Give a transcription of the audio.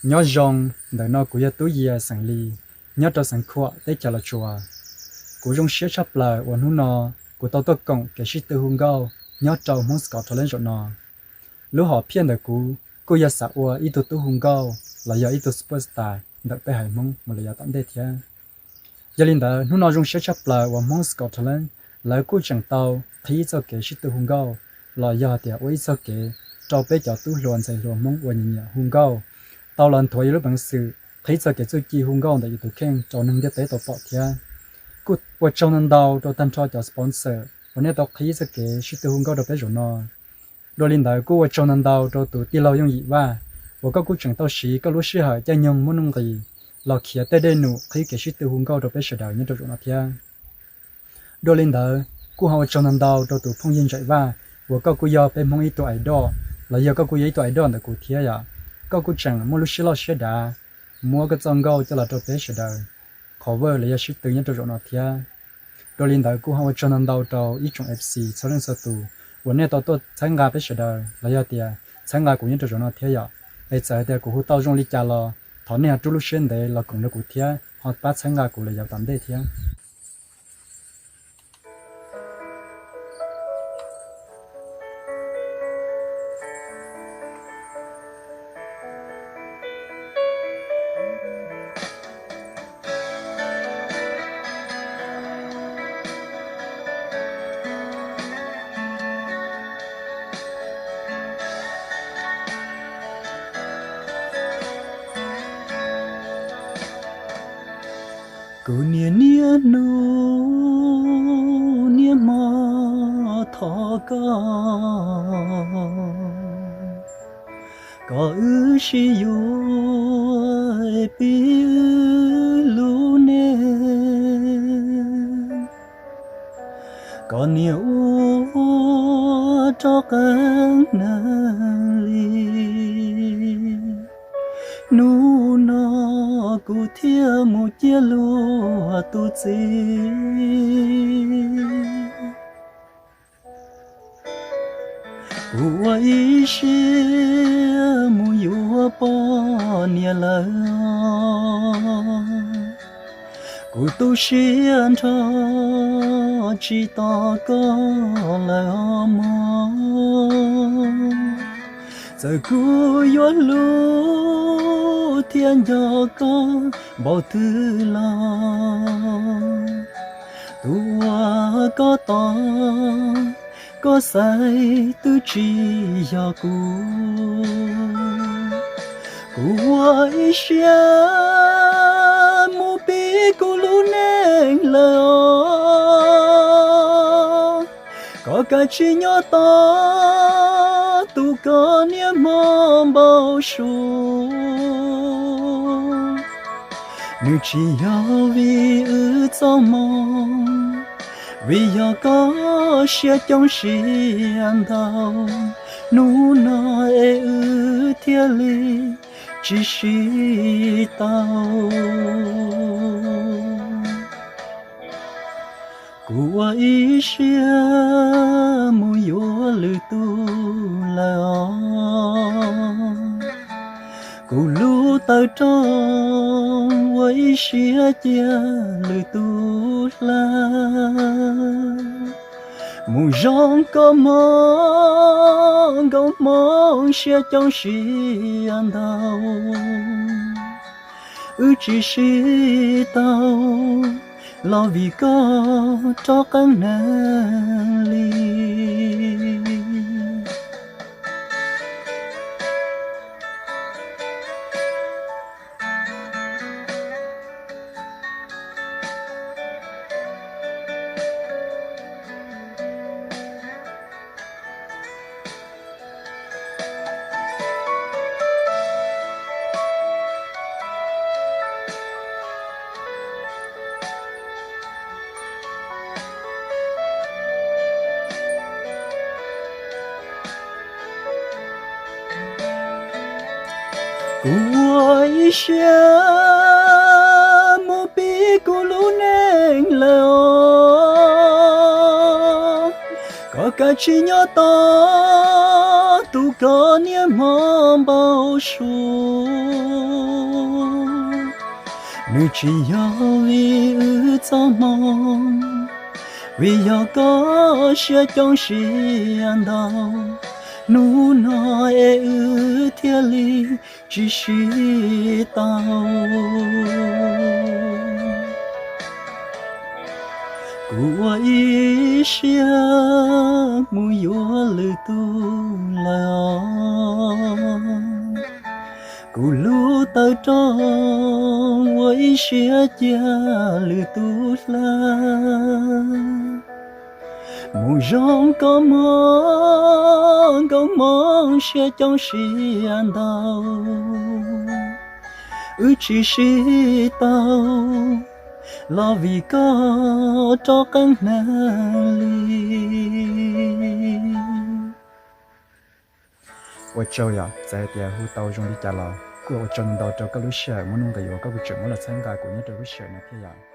Nyob zoo, ntawm no kuv yog Tub Yias xeem Lis, nyob rau xeev Khuam teb chaws Los Tsuas. Kuv zoo siab tshaj plaws uas hnub no kuv tau tuaj koom kev sib tw hu nkauj nyob rau Hmoob Scotland zaum no. Lub hom phiaj ntawm kuv kuj yog xav ua ib tug tub hu nkauj los yog ib tug superstar ntawm peb haiv Hmoob mus lawm yav tom ntej thiab. Yog li ntawd, hnub no zoo siab tshaj plaws uas Hmoob Scotland lawv kuj tseem tau qhib txoj kev sib tw hu nkauj los yog tias ua ib txoj kev rau peb cov tub hluas ntxhais hluas Hmoob uas nyiam nyiam hu nkauj tau los nthuav yus lub peev xwm qhib txoj kev txuj ci hu nkauj ntawm yus tus kheej rau neeg ntiaj teb tau pom thiab. Kuj ua tsaug ntau ntau rau tag nrho cov sponsor uas nej tau qhib txoj kev sib tw hu nkauj rau peb zaum no. Dua li ntawd kuj ua tsaug ntau ntau rau tus tij laug Yooj Yim Vaj uas koj kuj tseem tau siv koj lub sij hawm caij nyoog muaj nuj nqis los khiav tej dej num qhib kev sib tw hu nkauj rau peb sawv daws nyob rau zaum no thiab. Dua li ntawd kuj ho ua tsaug ntau ntau rau tus phooj ywg Ntsaim Vaj uas koj kuj yog peb Hmoob ib tug idol los yog koj kuj yog ib tug idol ntawm kuv thiab yom. Koj kuj tseem muaj lub siab loj siab dav muab koj txoj nkauj coj los rau peb sawv daws cover los yog sib tw nyob rau zaum no thiab. Dua li ntawd kuj ho ua tsaug ntau ntau rau ib tsoom F C txhua leej txhua tus uas nej tau tuaj txhawb nqa peb sawv daws los yog tias txhawb nqa kuv nyob rau zaum no thiab yom. Es txawm hais tias kuv hu tau zoo li cas los thov nej ho rub lub siab ntev los koom nrog kuv thiab ho pab txhawb nqa kuv lawm yav tom ntej thiab. Kuv niaj niaj hnub niaj hmo thov koj, kom wb sib yuav pib wb lub neej, kom niaj ua rov qeeb neeg li. Hnub no kuv thiaj mus ciaj luag tus txiv. Kuv ua ib siab mus yuav poj niam lawm. Kuv tu siab nrho tsis tos koj lawm os mog. Txawm kuv yuav hlub thiab nco koj npaum twg los, tus uas koj tos koj xaiv twb tsis yog kuv. Kuv ua ib siab mus pib kuv lub neej lawm os. Koj kav tsij nyob tos tus koj niaj hmo npau suav. Nws tsis yog vim wb txoj moo, vim yog koj siab coob siab ntau. Hnub no es wb thiaj li tsis sib tau. Kuv ua ib siab mus yuav lwm tus lawm os. Kuv lub tawm rooj ua ib siab cia lwm tus hlab. Mus zoo koj hmo, nkauj hmoob siab coob siab ntau. Wb tsis sib tau, los vim koj rov qeeb neeg li. Kuv ua ib siab mus pib kuv lub neej lawm os. Koj kav tsij nyob tos tus koj niaj hmo npau suav. Nws tsis yog vim wb txoj hmoo, vim yog koj siab coob siab ntau, hnub no es wb thiaj li tsis sib tau. Kuv ua ib siab mus yuav lwm tus lawm os. Kuv lub taw rooj ua ib siab cia lwm tus hlab. Mus zoo koj mog, nkauj hmoob siab coob siab ntau, wb tsis sib tau los vim koj rov qeeb hneev li. Ua tsaug yom, txawm hais tias hu tau zoo li cas los kuj ua tsaug ntau rau koj lub sij hawm muaj nuj nqis uas koj kuj tseem muab los txhawb nqa kuv nyob rau lub sij hawm no thiab yom.